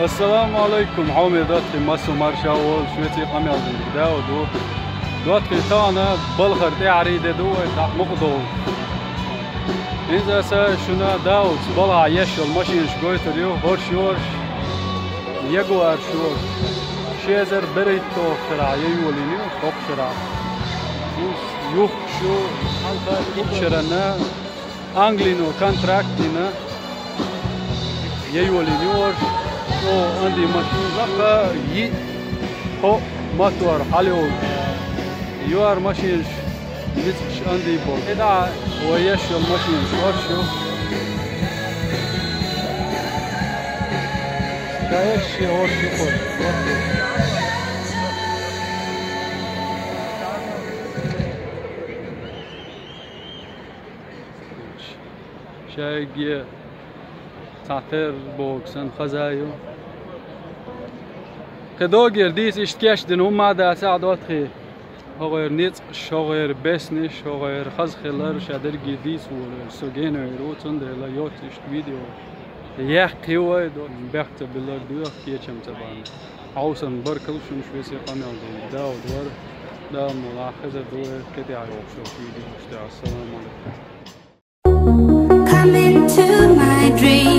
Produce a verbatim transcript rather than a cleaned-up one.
Ассаламу алайкум, хьоме доттагӀий, массо марша волаш, веций къамел динга Дауд ву. ДоттагӀий, тахана балхара тӀаьхьарий де ду вай, тӀаккха мукъа долу. ХӀинца аса шуна Дауд балхахь еш йолу машенаш гойтур ю, хӀорш йорш, Ягуарш йорш. Ши эзар берхӀитталгӀачу шарахь я йолийна ю, хӀокху шарахь. Юххуш ю, хьалха итт шарана Англино контракт дина, я йолийна ю хӀорш, чӀогӀа анди машина, лакха йиъ, кхоъ мотор хьалайолуш. Юьхьар машинаш ницкъаш анди болу. КхидӀа вай еш йолу машинаш хӀорш ю. Ша еш шен хӀорш ю хӀорш. Шайге цхьатерра боху сан хаза ю. Кхин догера дийца иштта кечдина хӀумма а дац ахь, доттагӀий. ХӀокхуьнан ницкъаш, хӀокхуьнан беснаш, хӀокхуьнан хаза хилар ша дерриге дийца волавелла со генвер ву, цундела йоцу иштта видео. Яьккхи вай, до-, бехк ца биллар доьху, кечам ца бан. Хьовсам, баркалла шуна, веций къамел динга Дауд вара. Дала мукъ лахь, хезар ду вай кхидӀа йоккхуш йолчу видеошкахь. Ассаламу алайкум. Come into my dreams.